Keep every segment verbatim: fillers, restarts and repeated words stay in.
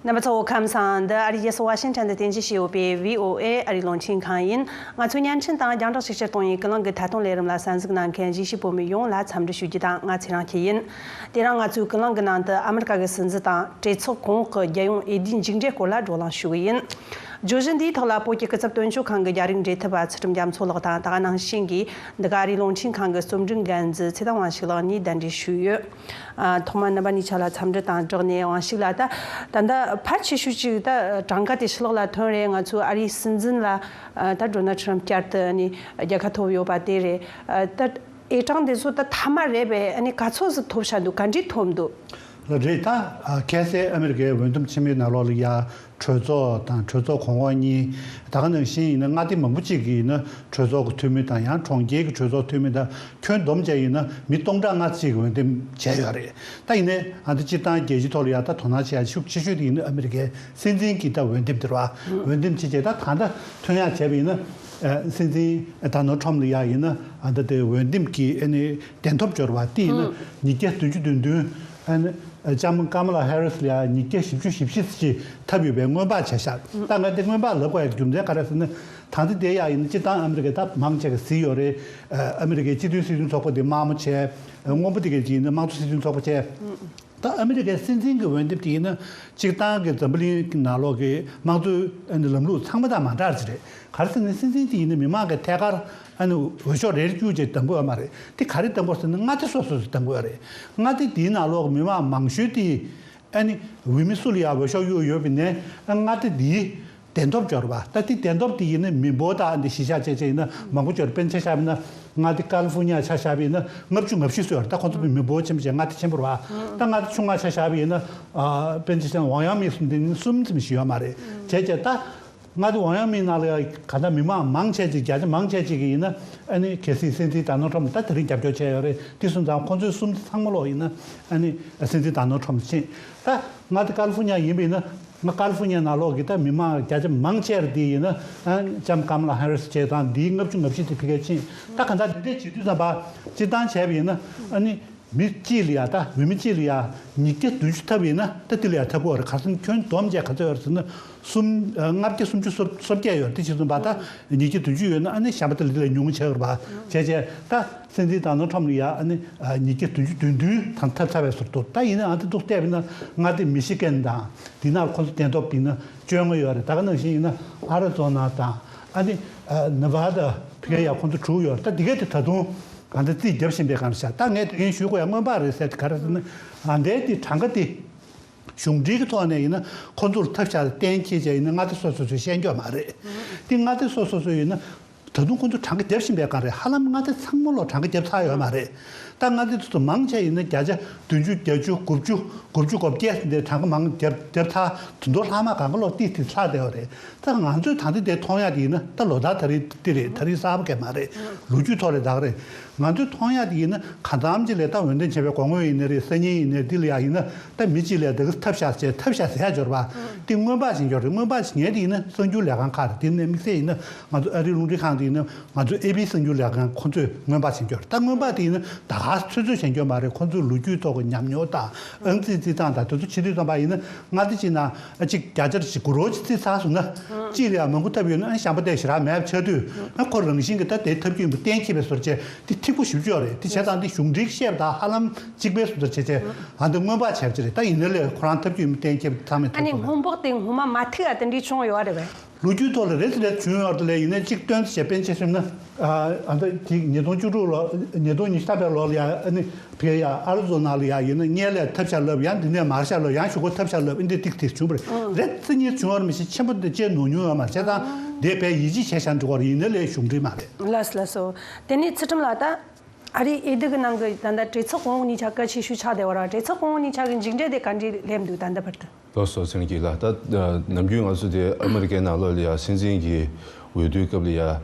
རྣམ་པ་ཚོ་ཁམས་བཟང་། འདི་ཨ་རིའི་རྒྱལ་ས་ཝ་ཤིང་ཊོན་དུ་རྟེན་གཞི་བྱས་ཡོད་པའི་བྷི་ཨོ་ཨེ་ཨ་རིའི་རླུང་འཕྲིན་ཁང་ཡིན། ང་ཚོའི་བརྙན་འཕྲིན་དང་རྒྱང་བསྒྲགས་ཤུགས་ཆེར་གཏོང་བའི་ཀུན་གླེང་གི་ཐད་གཏོང་ལས་རིམ་ལ་གསན་གཟིགས་གནང་མཁན་གཞིས་བྱེས་བོད་མི་ཡོངས་ལ་འཚམས་འདྲི་ཞུ་རྒྱུ་དང་། ང་ཚེ་རིང་སྐྱིད་ཡིན། དེ་རིང་ང་ཚོའི་ཀུན་གླེང་གི་ནང་དུ་ཨ་མི་རི་ཀ་གི་སྲིད་འཛིན་དང་གྲོས་ཚོགས་གོང་འོག་གི་རྒྱལ་ཡོངས་འོས་བསྡུའི་མཇུག་འབྲས་སྐོར་ལ་བགྲོ་གླེང་ཞུ་གི་ཡིན། བརྗོད་གཞི་འདིའི་ཐོག་ལ་བོད་ཀྱི་སྐུ་ཚབ་དོན་གཅོད་ཁང་གི་རྒྱ་རིགས་འབྲེལ་མཐུད་པ་ཚུལ་ཁྲིམས་རྒྱ་མཚོ་ལགས་དང་། ད་ག་ནང་བཞིན་གྱིས་འདི་ག་ཨ་རིའི་རླུང་འཕྲིན་ཁང་གི་རྩོམ་སྒྲིག་འགན་འཛིན་ཚེ་བརྟན་དབང་ཕྱུག་ལགས་གཉིས་གདན་འདྲེན་ཞུས་ཡོད། ཨ། ཐོག་མར་རྣམ་པ་གཉིས་ཆ་ལ་འཚམས་འདྲི་དང་སྦྲགས་ནས། དབང་ཕྱུག་ལགས། ད་ད་ལྟ་ཕལ་ཆེ་ཤོས་ཅིག་ད་གྲངས་ཀ་དེ་ཕྱི་ལོགས་ལ་ཐོན་རེད། ང་ཚོའི་ཨ་རིའི་སྲིད་འཛིན་ལ་ཨ་ད་ཌོ་ནལ་ཊམ་བསྐྱར་དུ་ཨ་ནི་རྒྱལ་ཁ་ཐོབ་ཡོད་པ་དེ་རེད། ཨ་ད་ཨེ་གྲངས་དེ་ཚོ་ད་མཐའ་མ་རེད་པས། ཨ་ནི་ག་ཚོད་ཟིག་ཐོབ་བཞག་འདུག་ག་འདྲས་ཐོབ་འདུག་ལ་རེད། ད་ཨ་ཁ་སང་ཨ་མི་རི་ཀའི་འོས་འདེམས་ཆེན་མོའི་ནང་ལོགས་ལ་ཡ། གྲོས་ཚོགས་དང་གྲོས་ཚོགས་གོང་འོག་གཉིས། ད་ག་ནང་བཞིན་ཡིན་ན་མངའ་སྡེ་མང་པོ་ཅིག་གི་ཡིན་ན་གྲོས་ཚོགས་ཀྱི་འཐུས་མི་དང་། ཡང་གྲོང་ཁྱེར་གྱི་གྲོས་ཚོགས་འཐུས་མི་དང་། ཁྱོན་བསྡོམས་བྱས་ཡིན་ན་མི་སྟོང་ཕྲག་ལྔ་ཅིག་འོས་འདེམས་བྱས་ཡོད་རེད། ད་ཡིན་ནའི་ཨ་ད་སྤྱིར་བཏང་རྒྱལ་སྤྱིའི་ཐོག་ལ་ཡ་ད་དོ་སྣང་བྱེད་ཡ་ཤུགས་ཆེ་ཤོས་དེ་ཡིན་ན་ཨ་མི་རི་ཀའི་སྲིད་འཛིན་གྱི་ད་འོས་འདེམས་དེ་རེད་པ། འོས་འདེམས་བྱས་རྗེས་ད་ད་ལྟ་ཐོན་ཡ་བྱས་པ་ཡིན་ན། ཨ་སྲིད་འཛིན་ཌོ་ནལ་ཊམ་ལ་ཡ་ཡིན་ན་ཨ་ད་དེ་འོས་འདེམས་ཀྱི་ཨ་ནི་གདན་ཐོབ་འབྱོར་བ་དེ་ཡིན་ན་ཉིས་བརྒྱ་བདུན་ཅུ་དོན་བདུན། ཨ་ནི་ལྕམ་ཀ་མ་ལ་ཧེ་རི་སི་ལ་ཡ་ཉིས་བརྒྱ་བཞི་བཅུ་ཞེ་བཞི་ཅིག་ཐོབ་ཡོད་པའི་སྔོན་དཔག་བྱས་ཤག་ད་ང་དེ་སྔོན་དཔག་ལབ་དགོས་ཡ་རྒྱུ་མཚན་ག་རེ་ཟེར་ན། ད་ལྟ་དེ་ཡ་ཡིན་ན་སྤྱིར་བཏང་ཨ་མི་རི་ཀའི་ད་མང་ཆེ་གིས་གཟིགས་ཡོད་རེད། ཨ་མི་རི་ཀའི་སྤྱི་མཐུན་སྲིད་དོན་ཚོགས་པ་དེ་དམའ་མོ་བྱས། སྔོན་པོ་དེ་གའི་ཅིག་ཡིན་ན་དམངས་གཙོ་སྲིད་དོན་ཚོགས་པ་བྱས། ད་ཨ་མི་རི་ཀའི་སྲིད་འཛིན་གྱི་འོས་འདེམས་དེ་ཡིན་ན་སྤྱིར་བཏང་གི་འཛམ་བུ་གླིང་གི་ནང་ལོགས་ཀྱི་དམངས་གཙོའི་ཨ་ནི་ལམ་ལུགས་ཚང་མ་དང་མ་འདྲ་ཅིག་རེད། ག་རེ་ཟེར་ན་སྲིད་འཛིན་དེ་ཡིན་ན་མི་མང་གི་ཐད་ཀར་ཨ་ནི་འོས་ཤོག་རེ་རེ་བསྐྱུར་བྱས་གདམ་གྱི་ཡོད་མ་རེད། དེ་ག་རེ་གདམ་གྱི་ཡོད་ཟེར་ན་མངའ་སྡེ་སོ་སོ་སུ་གདམ་གྱི་ཡོད་རེད། མངའ་སྡེ་དེའི་ནང་ལོགས་ཀྱི་མི་མང་མང་ཤོས་དེ་ཨ་ནི་འོས་མི་སུ་ལ་ཡ་འོས་ཤོག་གཡུགས་ཡོད་པ་ཡིན་ནའི་ཨ་མངའ་སྡེ་དེའི་གདན་ཐོབ་འབྱོར་བ། ད་དེ་གདན་ཐོབ་དེ་ཡིན་ན་མི་འབོར་དང་འདི་གཞི་བཞག་བྱས་བྱས་ཡིན་ན་མང་པོ་འབྱོར། དཔེར་ན་ཆ་བཞག་པ་ཡིན་ན་མངའ་སྡེ་ཀ་ལི་ཧྥོ་ནི་ཡ་ཆ་བཞག་པ་ཡིན་ན་ལྔ་བཅུ་ང་བཞི་ཙམ་ཡོད་རེད། ད་ཁོང་ཚོ་མི་འབོར་ཆེན་པོ་བྱས་མངའ་སྡེ་ཆེན་པོ་རེད་པ། ད་མངའ་སྡེ་ཆུང་ང་ཆ་བཞག་པ་ཡིན་ན་ཨ་དཔེར་ན་ཆ་བཞག་ན་ཝང་ཡང་མིང་གསུམ་འདི་ནི་གསུམ་ཙམ་ཞིག་ཡོད་མ་རེད། བྱས་བྱས་ད་མངའ་སྡེ་ཝང་ཡང་མིང་ནང་ལ་ཡ་ག་ད་མི་མང་མང་ཆེ་ཅིག་བརྒྱ་ཆ་མང་ཆེ་ཅིག་གིས་ཡིན་ན་ཨ་ནི་གལ་སྲིད་སྲིད་འཛིན་ཌོ་ནལ་ཊམ་ད་དེ་རིང་རྒྱབ་སྐྱོར་བྱས་ཡོད་རེད། དེ་སོང་ཙང་ཁོང་ཚོའི་གསུམ་ཚང་མ་ལོག་ཡིན་ན་ཨ་ནི་སྲིད་འཛིན་ཌོ་ནལ་ཊམ་ཕྱིན། ད་མངའ་སྡེ་ཀ་ལི་ཧྥོ་ནི་ཡ་ཡིན་པ་ཡིན་ན། ང་ཀ་ལི་ཧྥོ་ནི་ཡ་ནང་ལོགས་ཀྱི་ད་མི་མང་བརྒྱ་ཆ་མང་ཆེ་རེད་དེ་ཡིན་ན། ཨ་ལྕམ་ཀ་མ་ལ་ཧེ་རི་སི་བྱས་ཙང་འདིའི་ལྔ་བཅུ་ང་བཞི་དེ་ཕ་གིར་ཕྱིན། ད་གང་ལྟར་འདི་འདྲས་བྱེད་དུས་ཙམ་པ་སྤྱིར་བཏང་བྱས་པ་ཡིན་ན་ཨ་ནི་མི་གཅིག་ལ་ཡ། ད་འོས་མི་གཅིག་ལ་ཡ་ཉིས་བརྒྱ་བདུན་ཅུ་ཐོབ་ཡིན་ན་ད་དེ་ལ་ཡ་ཐོབ་ཀྱི་ཡོད་རེད། ག་རེ་ཟེར་ན་ཁྱོན་བསྡོམས་བྱས་ག་ཚོད་ཡོད་རེད་ཟེར་ན་གསུམ། ཨ་ལྔ་བརྒྱ་སུམ་ཅུ་སོ་སོ་བརྒྱད་ཡོད་རེད། དེ་བྱེད་དུས་ཙམ་པ་ད་ཉིས་བརྒྱ་བདུན་ཅུ་ཡོད་ན་ཨ་ནི་གཞན་པ་དེ་ལ་དེ་ལས་ཉུང་ཆགས་ཀྱི་རེད་པ། བྱས་བྱས་ད། སྲིད་འཛིན་ཌོ་ནལ་ཊམ་ལ་ཡ་ཨ་ནི་ཉིས་བརྒྱ་བདུན་ཅུ་དོན་བདུན་དང་ཐབས་ཚ་བའི་ཟུར་དུ། ད་ཡིན་ན་ཨ་འདི་འདུག་བལྟས་པ་ཡིན་ན་མངའ་སྡེ་མི་ཤི་གན་དང་འདི་ནང་ཁོང་ཚོ་གདན་ཐོབ་ཡིན་ན་བཅོ་ལྔ་ཡོད་རེད། ད་ག་ནང་བཞིན་ཡིན་ན་ཨ་རི་ཛོ་ན་དང་ཨ་ནི་ནེ་བྷ་ཌ་ཕ་གིར་ཡ་ཁོང་ཚོ་དྲུག་ཡོད་རེད། ད་འདི་གས་དེ་ད་དུང་ཨ་འདི་རྩིས་རྒྱབ་བཞིན་པའི་སྒང་ལ་བཞག་ད་ངས་དེ་རིང་ཞུ་དགོས་ཡ་སྔོན་དཔག་རེད་ཟེར་དེ་ག་རེ་ཟེར་ན་ཨ་འདའི་དེ་གྲངས་ཀ་དེ། གཞུང་འབྲེལ་གྱི་ཐོག་ནས་ཡིན་ན་ཁོང་ཚོར་ཐབས་ཤ་གཏན་འཁེལ་བྱས་ཡིན་ན་མངའ་སྡེ་སོ་སོ་སོས་བཤད་རྒྱུ་མ་རེད། དེ་མངའ་སྡེ་སོ་སོ་སོས་ཡིན་ན་ད་དུང་ཁོང་ཚོ་གྲངས་ཀ་རྒྱབ་བཞིན་པའི་སྒང་རེད། ཧ་ལམ་མངའ་སྡེ་ཚང་མ་ལོག་གྲངས་ཀ་རྒྱབ་ཚར་ཡོད་མ་རེད། ད་མངའ་སྡེ་དེ་ཚོ་མང་ཆེ་ཡིན་ན་བརྒྱ་ཆ་བདུན་ཅུ། བརྒྱད་ཅུ། དགུ་བཅུ། དགུ་བཅུ་གོ་བརྒྱད་ཟིན་ཏེ་གྲངས་ཀ་མང་རྒྱབ་རྒྱབ་ཚར། དུད་འགྲོ་ལྷག་མ་གང་ག་ལོག་ཏིག་ཏིག་ལྷག་བསྡད་ཡོད་རེད། ད་ང་ཚོས་ད་ལྟ་དེ་མཐོང་ཡག་དེ་ཡིན་ན་ད་ལོ་ལྟར་ད་རེས་དེ་རེད། ད་རེས་གསར་པ་གས་མ་རེད། ལོ་རྒྱུས་ཐོག་ལ་ད་ག་རེད། ང་ཚོས་མཐོང་ཡག་དེ་ཡིན་ན་གང་འཚམ་ཅིག་ལ་ད་འོས་འདེམས་བྱས་པའི་གོང་འོས་ཡིན་ནའི་རེད། སང་ཉིན་ཡིན་ནའི་འདི་ལ་ཡག་ཡིན་ན་ད་མི་གཅིག་ལ་ད་གི་ཐབས་ཤ་བྱས་ཐབས་ཤ་ཟེར་ཡག་འབྱོར་བ་དེ་སྔོན་དཔག་བྱེད་འགྱོ་རེད། སྔོན་དཔག་བྱེད་མཁན་དེ་ཡིན་ན་གསར་འགྱུར་ལས་ཁང་ཁག་རེད། དེ་ནས་དམིགས་བསལ་ཡིན་ན་ང་ཚོ་ཨ་རིའི་རླུང་འཕྲིན་ཁང་དེ་ཡིན་ན་ང་ཚོ་ཨེ་བི་གསར་འགྱུར་ལས་ཁང་ཁོང་ཚོས་སྔོན་དཔག་བྱེད་འགྱོ་རེད། ད་སྔོན་དཔག་དེ་ཡིན་ན་ད་ག་ཚོད་ཚོད་བྱེད་འགྱོ་མ་རེད། ཁོང་ཚོའི་ལོ་རྒྱུས་ཐོག་གི་ཉམས་མྱོང་དང་ཨང་རྩིས་རྩིས་སྟངས་དང་དེ་ཚོ་བྱེད་དུས་ཙམ་པ་ཡིན་ན་མངའ་སྡེ་གཅིག་ནང་གཅིག་བརྒྱ་ཆ་གཅིག་དགུ་རོགས་གཅིག་རྩིས་ཚར་སོང་ན་གཅིག་ལ་ཡང་མང་པོ་ཐོབ་ཡོད་ན་ཨ་གཞན་པ་དེ་ཞེ་དྲག་མེད་པ་ཆགས་དུས་ཨ་ཁོ་རང་བཞིན་གྱི་ད་དེ་ཐབས་ཇུས་ཡིན་པ་གཏན་འཁེལ་བའི་བཟོ་འདྲ་བྱས། དེ་འཐིག་པོ་ཞེ་པོ་ཅིག་ཡོད་རེད། དེ་བྱས་ཙང་དེ་གཞུང་འབྲེལ་བཤད་པ་དང་ཧ་ལམ་གཅིག་པའི་བཟོ་འདྲ་བྱས་བྱས་ཨ་འདི་སྔོན་དཔག་བྱས་པ་ཅིག་རེད། ད་ཡིན་ན་ལས་ཁོ་རང་ཐབས་ཇུས་ཡིན་པ་གཏན་འཁེལ་བ་ཚང་མས་ཐོབ་ཐུབ་པ་རེད། ཨ་ནི་སྔོན་དཔག་དེ་སྔོན་མ་མ་ཐིག་ཨ་དེ་འདྲའི་བྱུང་ཡོད་རེད་པས། ལོ་རྒྱུས་ཐོག་ལ་རེད་རེད་བྱུང་ཡོད་རེད། ལས་ཡིན་ན་གཅིག་སྟོན་ཚེ་བྱས་པན་ཆེ་སེམས་ན་ཨ་འདི་དེ་ཉིས་སྟོང་བཅུ་དྲུག་ལོ་ཉིས་སྟོང་ཉི་ཤུ་རྩ་བའི་ལོ་ལ་ཡ་ཨ་ནི་བེ་ཡ་ཨ་རི་ཛོ་ན་ལ་ཡ་ཡིན་ན་སྔོན་ལ་ཐབས་ཤ་ལབ། ཡང་འདི་ནས་མར་ཤ་ལབ། ཡང་གཞུག་གུ་ཐབས་ཤ་ལབ། ཨ་འདི་ཏིག་ཏིག་བྱུང་བ་རེད། རེད་རྩི་ཉེས་བྱུང་བ་རེད། མི་ཤེས་ཆེན་པོ་འདི་ཅེས་ནོར་ཉུང་ཡོད་མ་རེད། བྱས་ཙང་དེ་བས་ཡིད་ཆེས་བྱས་བཞག་འགྲོ་བ་རེད། ཡིན་ན་ལས་གཞུང་འབྲེལ་མ་རེད། ལགས་སོ་ལགས་སོ། དེ་ནས་ཚུལ་ཁྲིམས་ལགས། ད་ཨ་རིའི་འོས་བསྡུ་གི་ནང་གི་ད་ལྟ་གྲོས་ཚོགས་གོང་འོག་གཉིས་ཆ་གལ་ཆེ་ཤོས་ཆགས་བསྡད་པ་རེད། གྲོས་ཚོགས་གོང་འོག་གཉིས་ཆ་གི་མཇུག་འབྲས་དེ་ག་འདྲས་སླེབས་འདུག་ད་ལྟ་བར་དུ། ལགས་སོ། ཚེ་རིང་སྐྱིད་ལགས། ད་ནམ་རྒྱུན་ང་ཚོ་དེ་ཨ་མི་རི་ཀའི་ནང་ལོགས་ལ་ཡ་སྲིད་འཛིན་གྱི་འོས་བསྡུའི་སྐབས་ལ་ཡ་ཨ་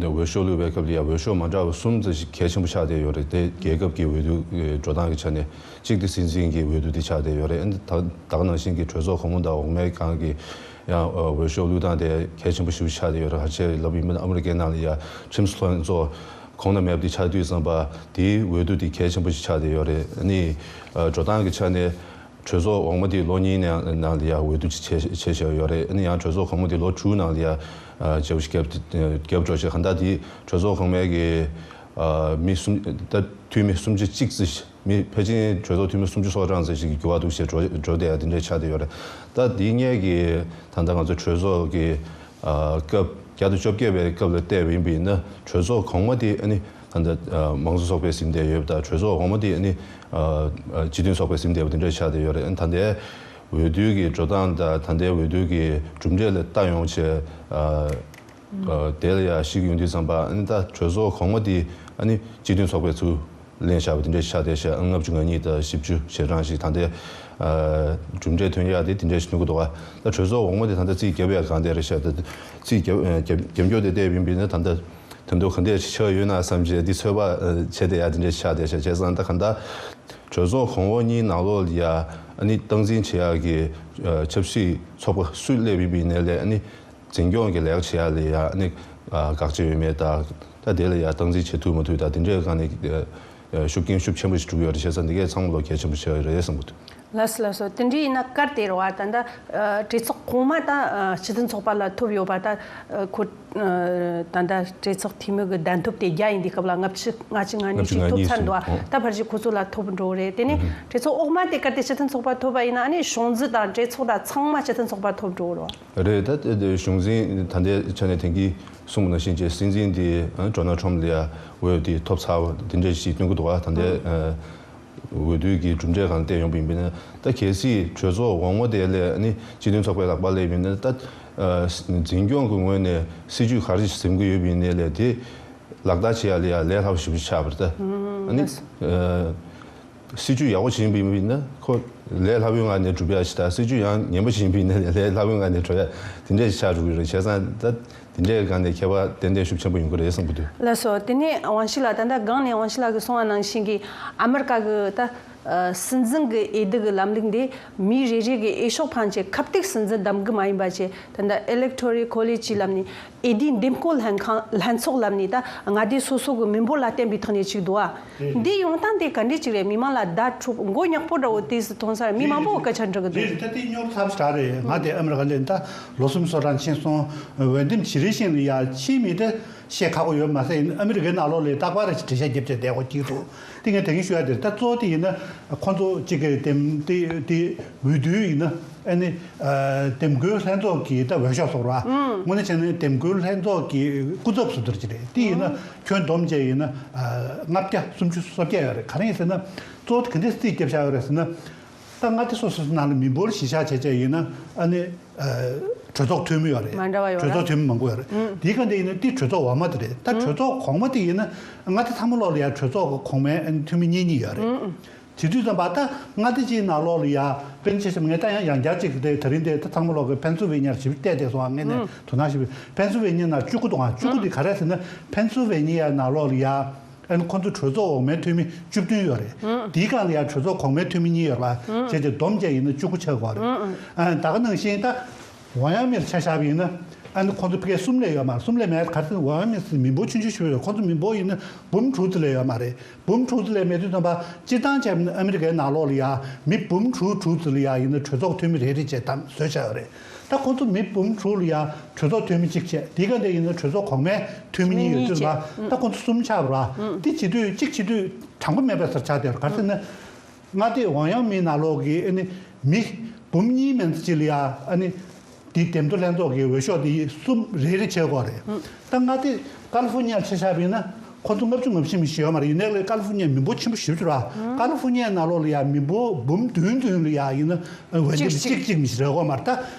འོས་ཤོག་བླུགས་པའི་སྐབས་ལ་ཡ་འོས་ཤོག་མ་འདྲ་བ་གསུམ་ཙམ་ཞིག་གལ་ཆེན་པོ་ཆགས་བསྡད་ཡོད་རེད། དེ་རྒྱལ་ཁབ་ཀྱི་འོས་བསྡུ་འགྲོ་སྟངས་ཀྱི་ཆ་ནས་གཅིག་དེ་སྲིད་འཛིན་གྱི་འོས་བསྡུ་དེ་ཆགས་བསྡད་ཡོད་རེད། ཨ་ནི་ད་ད་ག་ནང་བཞིན་གྱི་གྲོས་ཚོགས་གོང་མ་དང་འོག་མའི་སྒང་གི་ཡང་འོས་ཤོག་བླུགས་སྟངས་དེ་གལ་ཆེན་པོ་ཞེ་པོ་ཆགས་བསྡད་ཡོད་རེད། ཕལ་ཆེར་ལབ་ཡིན་པ་ན་ཨ་མི་རི་ཀའི་ནང་ལ་ཡ་ཁྲིམས་སློབ་ཚོགས་གོང་ན་མེད་པ་དེ་ཆགས་དུས་ཙམ་པ་དེའི་འོས་བསྡུ་དེ་གལ་ཆེན་པོ་ཞིག་ཆགས་བསྡད་ཡོད་རེད། ཨ་ནི་འགྲོ་སྟངས་ཀྱི་ཆ་ནས་ གྲོས་ཚོགས་འོག་མ་དེ་ལོ་གཉིས་ནང་ནང་ལ་ཡ་འོས་བསྡུ་བྱས་བྱས་བཞག་ཡོད་རེད། ཨ་ནི་ཡང་གྲོས་ཚོགས་གོང་མ་དེ་ལོ་དྲུག་ནང་ལ་ཡ་བརྗེ་པོ་ཞིག་བརྒྱབ་བརྒྱབ་འགྲོ་ཞེས། གང་ལྟར་དེ་གྲོས་ཚོགས་གོང་མའི་གི་མི་སུམ་ད་འཐུས་མི་སུམ་ཅུ་གཅིག་ཙམ་ཞིག་མི་ཕལ་ཆེར་གྲོས་ཚོགས་འཐུས་མི་སུམ་ཅུ་སོ་གྲངས་ཙམ་ཞིག་གི་འགྱུར་བ་འདུག་ཞེས་འགྲོ་འགྲོ་བསྡད་ཡ་དེ་འདྲས་ཆགས་བསྡད་ཡོད་རེད། ད་དེ་སྔའི་གི་ད་ལྟ་ང་ཚོ་གྲོས་ཚོགས་ཀྱི་སྐབས་བརྒྱ་དང་བཅོ་བརྒྱད་པའི་སྐབས་ལ་བལྟས་པ་ཡིན་པ་ཡིན་ན། གྲོས་ཚོགས་གོང་མ་དེ་ཨ་ནི་ད་ལྟ་མང་གཙོ་ཚོགས་པས་ཟིན་བསྡད་ཡོད་པ་དང་། གྲོས་ཚོགས་འོག་མ་དེ་ཨ་ནི་སྤྱི་མཐུན་ཚོགས་པས་ཟིན་བསྡད་པ་དེ་འདྲ་ཆགས་བསྡད་ཡོད་རེད། ད་ལྟའི་འོས་བསྡུ་གི་འགྲོ་སྟངས་དང་ད་ལྟའི་འོས་བསྡུ་གི་གྲུབ་འབྲས་ལ་ལྟ་ཡོང་བྱས། དེ་ལ་ཡང་གཞིགས་ཡོང་དུས་ཙམ་པ་ཨ་ནི་ད་གྲོས་ཚོགས་གོང་མ་དེ་ཨ་ནི་སྤྱི་མཐུན་ཚོགས་པས་ཚུར་ལེན་བཞག་པ་དེ་འདྲ་ཆགས་བསྡད་ཤག་ལྔ་བཅུ་ང་གཉིས་དང་བཞི་བཅུ་ཞེ་གྲངས་ཤིག་ད་ལྟའི་གྲུབ་འབྲས་ཐོན་ཡག་དེ་དེ་འདྲ་ཞིག་ཐོན་གྱི་འདུག་ག་ད་གྲོས་ཚོགས་འོག་མ་དེ་ད་ལྟ་རྩིས་བརྒྱབ་ཡག་སྒང་དེ་རེད་ཤག་ད་རྩིས་བརྒྱབ་བརྒྱབ་བརྒྱབ་འགྱོ་དེ་བལྟས་ཡིན་པ་ཡིན་ན། ད་ལྟ་ད་དུང་ག་འདྲས་ཆགས་ཡོད་ན་བསམ་བྱས་འདི་ཚོད་དཔག་བྱས་བསྡད་ཡག་དེ་འདྲ་ཆགས་བསྡད་ཤག་བྱས་ཙང་ད་ག་ད་གྲོས་ཚོགས་གོང་འོག་གཉིས་ནང་ལོགས་ལ་ཡ་ཨ་ནི་སྟངས་འཛིན་བྱེད་ཡག་གི་ཆབ་སྲིད་ཚོགས་པ་སུ་སླེབས་ཡིན་པ་ཡིན་ནའི་ལས། ཨ་ནི་འཛིན་སྐྱོང་གི་ལས་ཀ་བྱེད་ཡག་ལ་ཡ་ཨ་ནི་དགག་བྱ་ཡོད་མེད་དང་། ད་དེ་ལ་ཡ་སྟངས་འཛིན་བྱེད་ཐུབ་མ་ཐུབ་དང་དེ་འདྲའི་སྒང་ནས་ཤུགས་རྐྱེན་ཤུགས་ཆེན་པོ་ཞིག་འགྲོ་གི་ཡོད་རེད། བྱས་ཙང་འདི་གས་ཚང་མ་ལོ་གལ་ཆེན་པོ་ཆགས་ཡོད་རེད་བསམ་གྱི་འདུག་ལགས་སོ་ལགས་སོ། དེ་འདྲ་ཡིན་ན་གལ་ཏེ་རེད་བ། ད་ལྟ་གྲོས་ཚོགས་གོང་མ་ད་སྤྱི་མཐུན་ཚོགས་པ་ལ་ཐོབ་ཡོད་པ། ད་ཁོ་ད་ལྟ་གྲོས་ཚོགས་འཐུས་མི་གི་གདན་ཐོབ་དེ་བརྒྱ་ཡིན་དུས་སྐབས་ལ་ལྔ་བཅུ་ང་གཅིག་ང་གཉིས་ཅིག་ཐོབ་ཚར་འདུག་བ། ད་ཕལ་ཆེར་ཁོ་ཚོ་ལ་ཐོབ་འགྲོ་གི་རེད། དེ་ནས་གྲོས་ཚོགས་འོག་མ་དེ་གལ་ཏེ་སྤྱི་མཐུན་ཚོགས་པ་ཐོབ་པ་ཡིན་ན། ཨ་ནི་གཞུང་འཛིན་དང་གྲོས་ཚོགས་དང་ཚང་མ་སྤྱི་མཐུན་ཚོགས་པ་ཐོབ་འགྲོ་གི་རེད་བ། རེད། ད་ལྟ་གཞུང་འཛིན་ད་ལྟའི་ཆ་ནས་དེང་གི་གསུངས་པ་ནང་བཞིན་བྱས། སྲིད་འཛིན་དེ་ཌོ་ནལ་ཊམ་ལ་ཡ་འོས་དེ་ཐོབ་ཚར་བ་དེ་འདྲ་ཞིག་སྟོན་གྱི་འདུག་བ། ད་ལྟའི་འོས་བསྡུ་གི་གྲུབ་འབྲས་སྒང་བལྟས་ཡོང་བ་ཡིན་པ་ཡིན་ན། ད་གལ་སྲིད་གྲོས་ཚོགས་འོག་མ་དེ་ལས་ཨ་ནི་སྤྱི་མཐུན་ཚོགས་པའི་ལག་པ་སླེབས་ཡིན་ན། ད་འཛིན་སྐྱོང་གི་ངོས་ནས་སྲིད་ཇུས་ག་རེ་འཛིན་གྱི་ཡོད་པ་ཡིན་ནའི་ལས་དེ་ལག་བསྟར་བྱེད་ཡག་ལ་ཡ་ལས་སླ་པོ་ཞེ་པོ་ཆགས་པ་རེད། ད་ཨ་ནི། སྲིད་ཇུས་ཡག་པོ་བྱེད་པ་ཡིན་ན་ཁོ་ལས་སླ་པོའི་ངང་ནས་སྒྲུབ་ཡ་ཞིག་དང་། སྲིད་ཇུས་ཡང་ངན་པ་བྱེད་པ་ཡིན་ན་ལས་སླ་པོའི་ངང་ནས་འགྲོ་ཡ་དེ་འདྲས་ཤིག་ཆགས་འགྲོ་གི་རེད། བྱས་ཙང་ད་དེ་འདྲས་སྒང་ནས་ཁྱད་པར་ཏན་ཏན་ཤུགས་ཆེན་པོ་ཡོང་གི་རེད་བསམ་གྱི་འདུག་ལགས་སོ། དེ་ནས་ཝང་ཤི་ལགས། ད་ལྟ་སྒང་ནས་ཝང་ཤི་ལགས་ཀྱིས་གསུངས་པ་ནང་བཞིན་གྱི་ཨ་མི་རི་ཀ་གི་ད་སྲིད་འཛིན་གྱི་འོས་བསྡུ་གི་ལམ་ལུགས་འདི་མི་རེ་རེ་གི་འོས་ཤོག་འཕངས་བྱས་ཁ་གཏད་སྲིད་འཛིན་བདམས་གི་མ་ཡིན་པ་བྱས། ད་ལྟ་ཨི་ལེག་ཊོ་རལ་ཁོ་ལེ་ཇི་ལབ་ནས། འོས་བསྡུའི་འདེམས་བསྐོ་ལྷན་ཁང་ལྷན་ཚོགས་ལབ་ནས་ད་མངའ་སྡེ་སོ་སོ་གི་མི་འབོར་ལ་བརྟེན་པའི་ཐོག་ནས་བྱེད་ཀྱི་འདུག་ཨ། འདི་ཡོང་སྟངས་དེ་ག་འདྲས་ཅིག་རེད། མི་མང་ལ་བརྡ་འཕྲོད། མགོ་ཉག་པོ་འདྲ་བོ་དེ་སུ་མཐོང་ས་རེད། མི་མང་པོ་སྐད་ཆ་འདྲི་གི་འདུག་རེད། ད་དེ་རྙོག་ཚ་པོ་ཞེ་དྲག་རེད། ང་དེ་ཨ་མི་རི་ཀ་སླེབས་ད་ལོ་གསུམ་སོ་གྲངས་ཕྱིན་སོང་། འོས་འདེམས་བྱེད་རིང་བཞིན་ལ་ཡ་ཕྱིའི་མི་དེ་བཤད་ཁག་པོ་ཡོད་མ་ཟད། ཡིན་ཨ་མི་རི་ཀའི་ནང་ལོགས་ལ་རྟག་པར་འགྲེལ་བཤད་རྒྱབ་བྱས་བསྡད་དགོས་ཀྱི་འདུག་དེ་ངས་དེ་གིན་ཞུ་ཡ་དེ་རེད། ད་གཙོ་བོ་དེ་ཡིན་ན་ཁོང་ཚོ་གཅིག་གི་འདེམས་དེ་དེ་འོས་བསྡུ་ཡིན་ན། ཨ་ནི། ཨ། འདེམས་བསྐོའི་ལྷན་ཚོགས་ཀྱི་ད་འོས་ཤོག་སོགས་ར། དངོས་གནས་བྱས་ན་འདེམས་བསྐོའི་ལྷན་ཚོགས་ཀྱི་སྐུ་ཚབ་ཟེར་འདྲ་ཅིག་རེད། དེ་ཡིན་ན་ཁྱོན་བསྡོམས་བྱས་ཡིན་ན། ཨ། ལྔ་བརྒྱ་སུམ་ཅུ་སོ་བརྒྱད་ཡོད་རེད། ག་རེ་ཡིན་ཟེར་ན། གཙོ་བོ་དེ་ག་འདྲས་རྩིས་བརྒྱབ་བཞག་ཡོད་རེད་ཟེར་ན། ད་མངའ་སྡེ་སོ་སོའི་ནང་ལ་མི་འབོར་གཞི་བཞག་བྱས་བྱས་ཡིན་ན། ཨ་ནི། ཨ། གྲོས་ཚོགས་འཐུས་མི་ཡོད་རེད། མ་འདྲ་བ་ཡོད་རེད། གྲོས་ཚོགས་འཐུས་མི་མང་པོ་ཡོད་རེད། ཨང་། དེའི་སྒང་དེ་ཡིན་ན་དེ་གྲོས་ཚོགས་འོག་མ་དེ་རེད། ད་གྲོས་ཚོགས་གོང་མ་དེ་ཡིན་ན་མངའ་སྡེ་ཚང་མ་ལོག་ལ་ཡ་གྲོས་ཚོགས་ཀྱི་གོང་མའི་འཐུས་མི་གཉིས་གཉིས་ཡོད་རེད། ཨང་། དེ་དུས་ཙམ་པ་ད་མངའ་སྡེ་གཅིག་ནང་ལོགས་ལ་ཡ་དཔེར་ན་ཆ་བཞག་ངས་ད་ཡང་ཡང་བསྐྱར་གཅིག་དེ་ད་རིང་དེ་ད་ཚང་མ་ལོག་གི་ཕེན་སིལ་ཝེ་ནི་ཡར་ཞིབ་བལྟས་བསྡད་སོང་། ངས་ནས་དོ་སྣང་ཞིབ། ཕེན་སིལ་ཝེ་ནི་ཡ་ནང་བཅུ་དགུ་འདུག་ཨང་། བཅུ་དགུ་དེ་ག་རེ་ཟེར་ན། ཕེན་སིལ་ཝེ་ནི་ཡ་ནང་ལོགས་ལ་ཡ། ཨ་ནི་ཁོང་ཚོ་གྲོས་ཚོགས་འོག་མའི་འཐུས་མི་བཅུ་བདུན་ཡོད་རེད། ཨང་། དེའི་སྒང་ལ་ཡ་གྲོས་ཚོགས་གོང་མའི་འཐུས་མི་གཉིས་ཡོད་རེད་པ། ཨང་། བྱས་ཏེ་བསྡོམས་བྱས་ཡིན་ན་བཅུ་དགུ་ཆགས་ཀྱི་ཡོད་རེད། ཨང་། ཨ། ད་ག་ནང་བཞིན་ད་ཝང་ཡང་མིང་ཆ་བཞག་པ་ཡིན་ན། ཨ་ནི་ཁོང་ཚོ་ཕ་གིར་གསུམ་ལས་ཡོད་མ་རེད། གསུམ་ལས་མེད། ག་རེ་ཟེར་ན་ཝང་ཡང་མིང་ཟེར་མི་འབོར་ཆུང་ཆུང་ཞིག་ཡོད་རེད། ཁོང་ཚོ་མི་འབོར་ཡིན་ན་འབུམ་དྲུག་ཙམ་ལས་ཡོད་མ་རེད། འབུམ་དྲུག་ཙམ་ལས་མེད་དུས་ཙམ་པ། སྤྱིར་བཏང་བྱས་པ་ཡིན་ན་ཨ་མི་རི་ཀའི་ནང་ལོགས་ལ་ཡ་མི་འབུམ་དྲུག་དྲུག་ཙམ་ལ་ཡ་ཡིན་ན་གྲོས་ཚོགས་འཐུས་མི་རེ་རེ་བྱས་བདམས་བཟོས་བཞག་ཡོད་རེད། ད་ཁོང་ཚོ་མི་འབུམ་དྲུག་ལ་ཡ་གྲོས་ཚོགས་འཐུས་མི་གཅིག་བྱས། དེའི་སྒང་དེ་ཡིན་ན་གྲོས་ཚོགས་གོང་མའི་འཐུས་མི་གཉིས་ཡོད་དུས་ལ། ཨང་། ད་ཁོང་ཚོ་གསུམ་ཆགས་པ་རེད། ཨང་། དེ་བྱེད་དུས་གཅིག་བྱེད་དུས་དྲང་པོ་མེད་པའི་སར་ཆགས་བསྡད་ཡོད་རེད། ག་རེ་ཟེར་ན། མངའ་སྡེ་ཝང་ཡང་མིང་ནང་ལོགས་ཀྱི་ཨ་ནི་མི་འབུམ་གཉིས་མན་ཙམ་ཅིག་ལ་ཡ་ཨ་ནི་དེའི་འདེམས་བསྡུར་ལྷན་ཚོགས་ཀྱི་འོས་ཤོག་དེ་གསུམ་རེ་རེ་བྱེད་དགོས་རེད། ཨང་། ད་མངའ་སྡེ་ཀ་ལི་ཧྥོ་ནི་ཡར་ཆ་བཞག་པ་ཡིན་ན། ཁོ་ཚོ་ལྔ་བཅུ་ང་བཞི་མི་ཞིག་ཡོད་མ་རེད། ཡིན་ནའི་ཀ་ལི་ཧྥོ་ནི་ཡ་མི་འབོར་ཆེན་པོ་ཞེ་པོ་ཅིག་རེད་པ། ཀ་ལི་ཧྥོ་ནི་ཡའི་ནང་ལོགས་ལ་ཡ་མི་འབོར་འབུམ་བདུན་བདུན་ལ་ཡ་ཡིན་ན་འོས་འདེམས་གཅིག་གཅིག་གཅིག་མི་ཞིག་རེད་དགོས་མ་རེད། ད་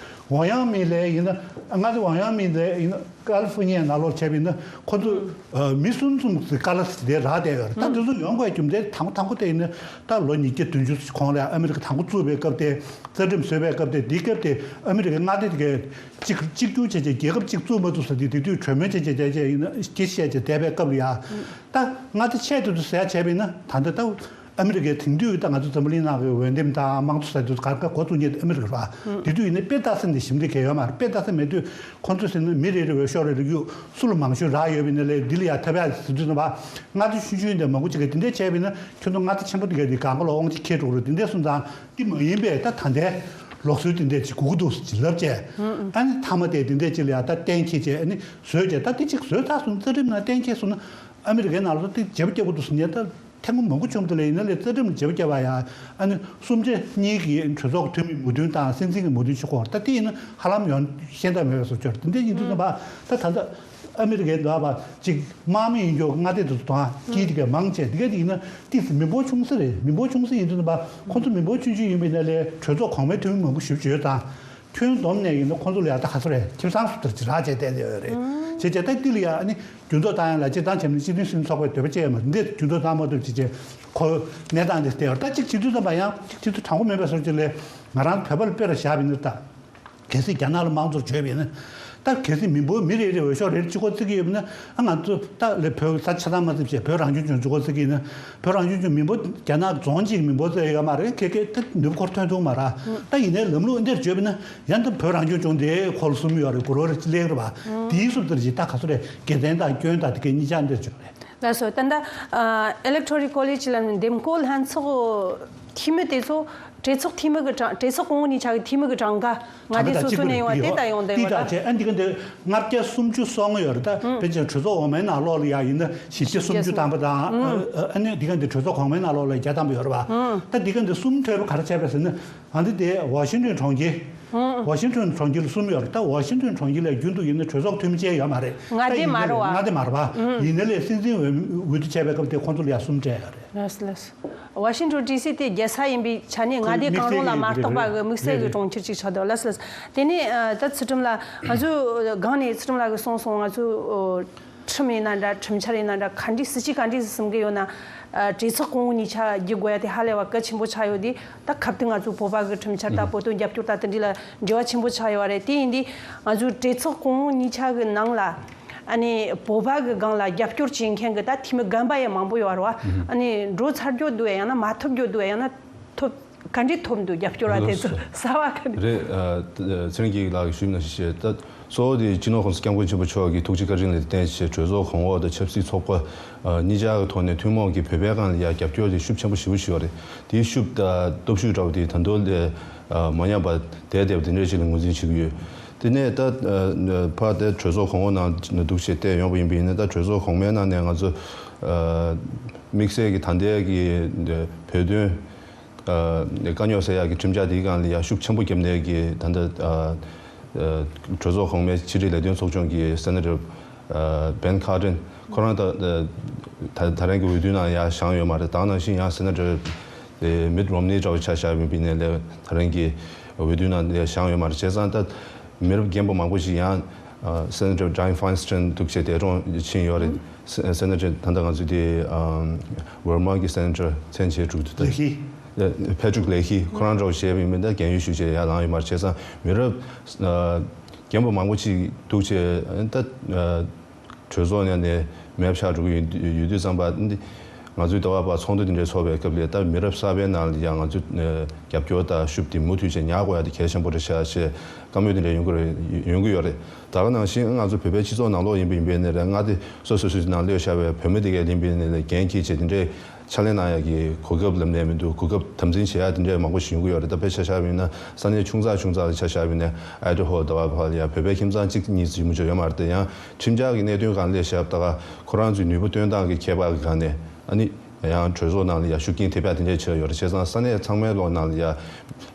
ཝང་ཡང་མིང་ལ་ཡིན་ན། ང་ཚོ་ཝང་ཡང་མིང་ལ་ཡིན་ན་ཀ་ལི་ཧྥོ་ནི་ཡའི་ནང་ལོགས་བྱས་པ་ཡིན་ན། ཁོ་ཚོ་མི་གསུམ་གསུམ་ཀ་ལ་སི་དེ་རག་བསྡད་ཡོད་རེད། ད་འདི་ཚོ་ཡོང་དགོས་རྒྱུ་དེ་དང་པོ་དང་པོ་དེ་ཡིན་ན། ད་ལོ་ཉིས་བརྒྱ་བདུན་ཅུ་གོང་ལ་ཨ་མི་རི་ཀ་དང་པོ་བཙུགས་པའི་སྐབས་དེ། རྩ་ཁྲིམས་བཟོས་པའི་སྐབས་དེ། དེའི་སྐབས་དེ་ཨ་མི་རི་ཀའི་མངའ་སྡེ་དེ་གའི་གཅིག་གཅིག་གྱུར་བྱས་བྱས་རྒྱལ་ཁབ་གཅིག་བཙུགས་མ་ཐུབ་ས་དེ། དེ་དུས་གྲོས་མོལ་བྱས་བྱས་བྱས་བྱས་ཡིན་ན་སྐད་ཆ་བཤད་བྱས་བསྡད་པའི་སྐབས་ལ་ཡ། ད་མངའ་སྡེ་ཆེ་དེ་ཚོ་ཟེར་ཡ་བྱས་པ་ཡིན་ན། ད་ལྟ་ད་ ཨ་མི་རི་ཀའི་དེང་དུས་ད་ང་ཚོ་འཛམ་བུ་གླིང་ནང་གི་འོས་འདེམས་དང་དམངས་གཙོ་ཟེར་དུས་ག་ག་འགོ་བཙུགས་མཁན་དེ་ཨ་མི་རི་ཀ་རེད་པ། དེ་དུས་ཡིན་ན་དཔེ་ལྟ་ས་འདི་ཞིབ་འདེགས་གལ་ཡོད་མ་རེད། དཔེ་ལྟ་ས་མེད་དུས་ཁོང་ཚོས་ཟེར་ན་མི་རེ་རེ་འོས་ཤོག་རེ་རེ་གཡུག་སུ་ལ་མང་ཤོས་རག་ཡོད་པ་ཡིན་ན་ལས་འདི་ལ་ཡ་ཐབས་ཡག་ཟེར་དུས་ཙམ་པ་མངའ་སྡེ་ཆུང་ཆུང་འདི་མང་པོ་ཅིག་གིས་དེ་འདྲས་བྱས་པ་ཡིན་ན་ཁྱོད་ཚོ་མངའ་སྡེ་ཆེན་པོ་འདི་ག་འདི་གང་ག་ལ་དབང་ཆ་འཁྱེར་འགྲོ་གི་རེད། དེ་འདྲས་སོང་ཙང་འདི་མ་ཡིན་པའི་ད་ད་ལྟའི་ལུགས་སྲོལ་དེ་འདྲས་ཅིག་དགོས་ཀྱི་འདུག་ཟེར་ལབ་བྱས། ཨ་ནི་མཐའ་མ་དེ་དེ་འདྲས་ཅིག་ལ་ཡ་ད་གཏན་འཁེལ་བྱས། ཨ་ནི་བཟོས་བྱས་ད་དེ་ཅིག་བཟོས་ཚར་སོང་། རྩ་ཁྲིམས་ནང་གཏན་འཁེལ་སོང་ན་ཨ་མི་རི་ཀའི་ནང་ལ་དེ་བརྗེ་པོ་རྒྱག་དགོས་འདུག་ཟེར་ནས་ད་ཐེངས་མང་པོ་བྱུང་འདུག་ལ། ཡིན་ན་ལས་རྩ་ཁྲིམས་ལ་བརྗེ་པོ་བརྒྱབ་པ་ཡ་ཨ་ནི་གསུམ་ཆ་གཉིས་ཀྱི་གྲོས་ཚོགས་འཐུས་མི་མོས་མཐུན་དང་སྲིད་འཛིན་གྱི་མོས་མཐུན་ཞུ་དགོས། ད་དེ་ཡིན་ན་ཧ་ལམ་ཡང་ཤེས་ཐབས་མེད་པའི་བཟོ་བཅོས་རེད། དེ་འདྲས་ཡིན་དུས་ཙམ་པ་ད་ད་ལྟ་ཨ་མི་རི་ཀའི་འདུག་པ་ཅིག་དམག་མི་ཡིན་རྒྱུ་མངའ་སྡེ་དེ་ཚོ་དང་དཀྱིལ་དེ་གའི་མང་ཆེ་དེ་ག་དེ་ཡིན་ན་ཏིས་མི་འབོར་ཆུང་ས་རེད། མི་འབོར་ཆུང་ས་ཡིན་དུས་ཙམ་པ་ཁོང་ཚོ་མི་འབོར་ཆུང་ཆུང་ཡིན་པ་ཡིན་ན་ལས་གྲོས་ཚོགས་གོང་མའི་འཐུས་མི་མང་པོ་ཞེ་པོ་ཅིག་ཡོད་ཙང་། ཁྱོན་བསྡོམས་ནས་ཡིན་ན་ཁོང་ཚོ་ལ་ཡ་ད་ག་ཚོད་རེད། ཁེ་བཟང་སུ་ལྟར་ཅིག་རག་བྱས་བསྡད་ཡོད་རེད། བྱས་བྱས་ད་འདི་ལ་ཡ་ཨ་ནི་འགྱུར་ལྡོག་བཏང་ཡ་ལ་སྤྱིར་བཏང་བྱས་ན་སྤྱི་མཐུན་སྲིད་ཚོགས་པས་འདོད་པ་ཅི་ཡོད་མ་རེད། འདི་འགྱུར་ལྡོག་བཏང་མ་ཐུབ་ཅིག་བྱས་ཁོ་གནས་སྟངས་འདི་བལྟས་ཡོད། ད་ཅིག་བྱེད་དུས་ཙམ་པ་ཡང་སྤྱི་ཚོགས་དྲང་པོ་མེད་པའི་བཟོ་ཅིག་ལས་ང་རང་བོད་པ་ལ་དཔེ་ར་བཞག་པ་ཡིན་ན་ད། གལ་སྲིད་རྒྱ་ནག་ལ་དམངས་གཙོར་བྱོས་པ་ཡིན་ན། ད་གལ་སྲིད་མི་འབོར་མི་རེ་རེ་འོས་ཤོག་རེ་རེ་གཅིག་པོ་བརྩི་གི་ཡོད་པ་ན། ཨ་ང་ཚོ་ད་ལས་བོད་ས་ཆ་ཚང་མ་བརྩིས་བྱས་བོད་རང་སྐྱོང་ལྗོངས་གཅིག་པོ་བརྩི་གི་ཡིན་ན། བོད་རང་སྐྱོང་ལྗོངས་མི་འབོར་རྒྱ་ནག་རྫོང་གཅིག་མི་འབོར་ཙམ་ཡོད་མ་རེད། ཁེ་ཁེ་ད་ནུས་པ་འཁོར་ཐོན་ཐུབ་མ་རེད། ད་ཡིན་ནའི་ལམ་ལུགས་འདིར་བྱོས་པ་ན་ཡང་ད་བོད་རང་སྐྱོང་ལྗོངས་དེ་འཁོར་གསུམ་ཡོད་རེད། གུ་རུ་རེ་གླེང་རེད་པ། དེའི་སུབ་ལྟར་གྱི་ད་ག་ཚོད་རེད། དགེ་མཚན་དང་སྐྱོན་དང་དེ་གའི་གཉིས་ཆ་འདིར་བྱོས་རེད། ལགས་སོ། ད་ལྟ་ཨ་ཨི་ལེག་ཊོ་རལ་ཀོ་ལེཇ་ལ་ནི་འདེམས་བསྐོ་ལྷན་ཚོགས་འཐུས་མི་དེ་ཚོ་གྲོས་ཚོགས་འཐུས་མི་གི་གྲངས། གྲོས་ཚོགས་གོང་འོག་གཉིས་ཆ་གི་འཐུས་མི་གི་གྲངས་ཀ་མངའ་སྡེ་སོ་སོ་ནས་ཡོང་བ་དེ་ལྟ་ཡོང་བསྡད་ཡོད་ད། ཨ་འདི་ག་འདི་ལྔ་བརྒྱ་སུམ་ཅུ་སོ་ལྔ་ཡོད་རེད། ད་ཕལ་ཆེར་གྲོས་ཚོགས་འོག་མའི་ནང་ལོགས་ལ་ཡ་ཡིན་ན་བཞི་བརྒྱ་སུམ་ཅུ་ཐམ་པ་དང་། ཨ་ནི་འདི་ག་འདི་གྲོས་ཚོགས་གོང་མའི་ནང་ལོགས་ལ་བརྒྱ་ཐམ་པ་ཡོད་རེད་པ། ད་འདི་ག་འདི་གསུམ་འཕྲད་པ་ག་རེ་བྱས་པ་ཟེར་ན། ཨ་འདི་དེ་ཝ་ཤིང་ཏོན་གྲོང་ཁྱེར། ཝ་ཤིང་ཏོན་གྲོང་ཁྱེར་ལ་གསུམ་ཡོད་རེད། ད་ཝ་ཤིང་ཏོན་གྲོང་ཁྱེར་ལ་རྒྱུན་དུ་ཡིན་ན་གྲོས་ཚོགས་འཐུས་མི་བཅས་ཡོད་མ་རེད། མངའ་སྡེ་མ་རེད་པ། མངའ་སྡེ་མ་རེད་པ། ཡིན་ན་ལས་སྲིད་འཛིན་འོས་འོས་བསྡུ་བྱས་པའི་སྐབས་དེ་ཁོང་ཚོ་ལ་ཡ་གསུམ་སྤྲད་ཡོད་རེད། ལགས་ལགས། ཝ་ཤིང་ཏོན་ཌི་སི་དེ་རྒྱལ་ས་ཡིན་པའི་ཆ་ནས་མངའ་སྡེ་གང་རུང་ལ་མ་གཏོགས་པ་གི་དམིགས་བསལ་གྱི་གྲོང་ཁྱེར་ཅིག་ཆགས་འདུག་ལགས་ལགས། དེ་ནས་ཨ་ད་ཚུལ་ཁྲིམས་ལགས་ང་ཚོས་སྒང་ནས་ཚུལ་ཁྲིམས་ལགས་ཀྱིས་གསུངས་སོང་། ང་ཚོས་ཁྲིམས་ཡིན་ན་འདྲ། ཁྲིམས་འཆར་ཡིན་ན་འདྲ། ག་འདྲའི་སྲིད་ཇུས་ག་འདྲའི་ཟིན་གྱི་ཡོད་ན། ཨ་གྲོས་ཚོགས་གོང་འོག་གཉིས་ཆ་བརྒྱུད་དགོས་ཡ་དེ་ཧ་ལས་པ་གལ་ཆེན་པོ་ཆགས་ཡོད་དེ། ད་ཁ་གཏད་ང་ཚོ་བོད་པ་གི་ཁྲིམས་འཆར་དང་བོད་དོན་རྒྱབ་སྐྱོར་དང་དེ་འདྲ་ལ་འབྲེལ་བ་ཆེན་པོ་ཆགས་ཡོད་རེད། དེ་ཡིན་དུས་ང་ཚོའི་གྲོས་ཚོགས་གོང་འོག་གཉིས་ཆ་གི་ནང་ལ་ཨ་ནི་བོད་པ་གི་སྒང་ལ་རྒྱབ་སྐྱོར་བྱེད་མཁན་གི་ད་འཐུས་མི་རྒན་པ་ཡང་མང་པོ་ཡོད་རེད་པ། ཨ་ནི་འགྲོ་ཚར་རྒྱུ་འདུག་ཡང་ན་མ་ཐོབ་རྒྱུ་འདུག་ཡང་ན་ཐོབ། ག་འདྲས་ཐོབ་འདུག་རྒྱབ་སྐྱོར་བ་དེ་ཚོ་གསར་བ་ག་འདྲས། རེད། ཨ་ཚེ་རིང་སྐྱིད་ལགས་ཀྱིས་ཞུས་ནང་བཞིན་བྱས། ད་གཙོ་བོ་དེ་སྤྱི་ནོར་༸གོང་ས་༸སྐྱབས་མགོན་ཆེན་པོ་མཆོག་གི་ཐུགས་རྗེ་བཀའ་དྲིན་ལ་བརྟེན་བྱས་གྲོས་ཚོགས་གོང་འོག་དང་ཆབ་སྲིད་ཚོགས་པ་ཨ་གཉིས་ཆ་གི་ཐོག་ནས་ཐུན་མོང་གི་བོད་པའི་སྒང་ལ་ཡ་རྒྱབ་སྐྱོར་དེ་ཤུགས་ཆེན་པོ་ཞེ་པོ་ཞིག་ཡོད་རེད། དེའི་ཤུགས་དང་སྟོབས་ཤུགས་འདྲ་བོ་དེ་ད་དུང་ལས་ཨ་མ་ཉམས་པ་བསྡད་བསྡད་པ་དེ་འདྲ་ཞིག་ལ་ངོས་འཛིན་བྱེད་ཀྱི་ཡོད། དེ་ནས་ད་ཨ་ཕར་དེ་གྲོས་ཚོགས་གོང་འོག་ནང་འདུག་བྱས་བལྟས་ཡོང་བ་ཡིན་པ་ཡིན་ན། ད་གྲོས་ཚོགས་གོང་མའི་ནང་ནས་ང་ཚོ་ཨ་དམིགས་བསལ་གྱི་ད་ལྟའི་གི་བོད་དོན་ཨ་དཀའ་རྙོག་སེལ་ཡག་གི་ཁྲིམས་འཆར་དེའི་སྒང་ལ་ཡ་ཤུགས་ཆེན་པོ་བརྒྱབ་མཁན་གྱི་ད་ལྟ་ཨ་ཨ་གྲོས་ཚོགས་གོང་མའི་ཕྱི་དྲིལ་ལས་དོན་ཚོགས་ཆུང་གི་སེ་ནེ་ཊར་ཨ་བེན་ཁར་ཏན། ཁོ་རང་ད་ད་ད་རིང་གི་འོས་བསྡུ་ནང་ཡ་བཞེངས་ཡོད་མ་རེད། ད་ག་ནང་བཞིན་ཡང་སེ་ནེ་ཊར་དེ་མིཊ་རོམ་ནི་འདྲ་བོ་ཆ་བཞག་པ་ཡིན་པ་ཡིན་ན་ལས་ད་རིང་གི་འོས་བསྡུ་ནང་ཡ་བཞེངས་ཡོད་མ་རེད། བྱས་ཙང་ད་མི་རབས་རྒན་པོ་མང་པོ་ཞིག་ཡང་ཨ་སེ་ནེ་ཊར་ཌའེན་ཕའིན་སི་ཊིན་འདུག་བྱས་འདས་གྲོངས་ཕྱིན་ཡོད་རེད། སེ་སེ་ནེ་ཊར་ད་ལྟ་ང་ཚོའི་དེ་ཨམ་ཝར་མ་གི་སེ་ནེ་ཊར་མཚན་ཆེ་དྲུག་དེ་ལེགས་ཤིང་། ཕེ་ཊི་རིག་ལེ་ཤི་ཁོ་རང་འདྲ་བོ་བྱས་པ་ཡིན་པ་ཡིན་ན་ད་རྒན་ཡོལ་ཞུ་བྱས་ཡར་ལངས་ཡོད་མ་རེད། བྱས་ཙང་མི་རབས་ཨ་རྒན་པོ་མང་པོ་ཅིག་འདུག་བྱས་ད་ཨ་གྲོས་ཚོགས་ནང་ནས་མེད་པ་ཆགས་འགྲོ་གི་ཡོད་ཡོད་དུས་ཙམ་པ་འདི་ང་ཚོའི་ཟླ་བ་བར་ཚོགས་འདུ་འདི་འདྲའི་ཚོགས་པའི་སྐབས་ལ་ད་མི་རབས་གསར་པའི་ནང་ལ་ཡང་ང་ཚོས་ཨ་རྒྱབ་སྐྱོར་དང་ཤུགས་དེ་མུ་མཐུད་བྱས་ཉར་དགོས་ཡ་དེ་གལ་ཆེན་པོ་རེད་ཤག་ཅེས་བཀའ་མོལ་འདི་འདྲ་ཡོང་གི་རེད། ཡོང་གི་ཡོད་རེད། ད་ག་ནང་བཞིན་ང་ཚོ་བོད་པའི་སྤྱི་ཚོགས་ནང་ལོགས་ཡིན་པ་ཡིན་པའི་ནས་རེད། མངའ་སྡེ་སོ་སོ་སོ་སོའི་ནང་སླེབས་བཞག་པའི་བོད་མི་དེ་གས་ཡིན་པའི་ནས་རེད། འགན་འཁྱེར་བྱས་དེ་འདྲའི་ཕྱག་ལས་གནང་ཡག་གི་གོ་སྐབས་ལབ་ནས་མི་འདུག་གོ་སྐབས་དམ་འཛིན་བྱེད་ཡག་དེ་འདྲའི་མང་པོ་ཞིག་ཡོང་གི་ཡོད་རེད། ད་དཔེ་ཆ་བཞག་པ་ཡིན་ན་ས་གནས་ཆུང་ཙག་ཆུང་ཙག་ལ་ཆ་བཞག་པ་ཡིན་ན་ཨའི་ཌ་ཧོ་ལ་ད་བ་ཕ་ལ་ཡ་བོད་པའི་ཁྱིམ་ཚང་གཅིག་གཉིས་ཙམ་མ་གཏོགས་ཡོད་མ་རེད། དེ་ཡང་ཁྲིམས་འཆར་གྱི་གནད་དོན་སྒང་སླེབས་བཞག་པ་ད་ག་ཁོ་རང་ཚོའི་ནུས་པ་བཏོན་སྟངས་ཀྱི་ཁྱད་པར་གྱི་སྒང་ནས་ཨ་ནི། ཡང་གྲོས་ཚོགས་ནང་ལ་ཡང་ཤུགས་རྐྱེན་ཐེབས་ཡ་དེ་འདྲས་ཆགས་ཡོད་རེད། བྱས་ཙང་ས་གནས་ཚང་མའི་ལོགས་ནང་ལ་ཡང་